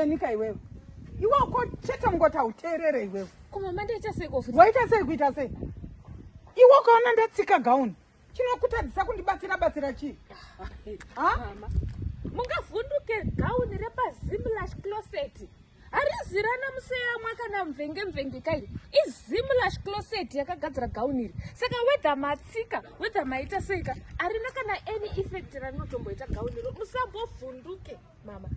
neni ka iwewe. Iwe uko chete mungoti hauteerere iwewe. Ko mama ndaita sei ko futi? Waita sei kuita sei? Iwe ukaona ndatsika gauni chinokutadzisa kundibatsira batsira chii? Ha? Mama, mungavhunduke gauni repaZimlash Closet. Harizi rana museyamwa kana mvenge mvenge kai. IZimlash Closet yakagadzira gauni iri. Saka whether matsika, whether maita sei ka, harina kana any effect rinotomboita gauni iro. Musambovhunduke mama.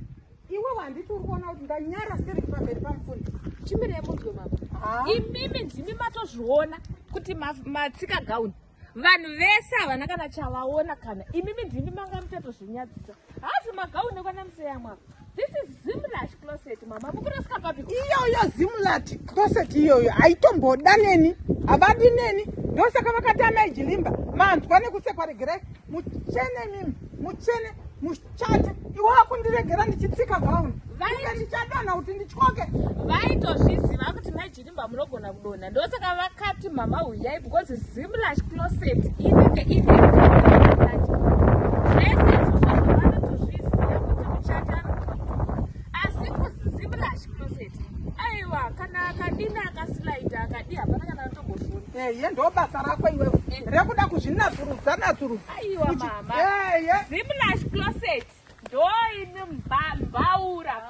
Iwe handiti uri kuona kuti ndanyara siri pamberi pamufundisi. Chimirei munzwe mama. Ha? Imimi ndimi matozviona kuti matsika gauni. Vanhu vese havana kana chavaona kana imimi ndimi manga muchatozvinyadzisa. Hazi magauni kwana museyamwa. This is Zimlash Closet mama. Mukurasika papi? Iyoyo Zimlash Closet iyoyo haitomboda neni, havadi neni. Ndosaka vakati amai Jilimba manzwa nekusekwa regerai muchene mimi muchene muchate. Iwe wakundiregera ndichitsika gauni. Vainge ndichadonha kuti ndityoke. Vaitozviziva kuti mai Jilimba munogona kudonha. Ndosaka vakati mama huyai because Zimlash Closet inenge ine zvese izvozvo vanotozviziva kuti muchate anogona kudonha. Asi kuZimlash Closet aiwa kana akadini akaslaida akadi hapana kana anotombozviona. Eye ndo basa rako iwewe rekuda kuzvinatsurudza natsurudza. Aiwa mama. Eye Zimlash Closet ndo ine mbaura.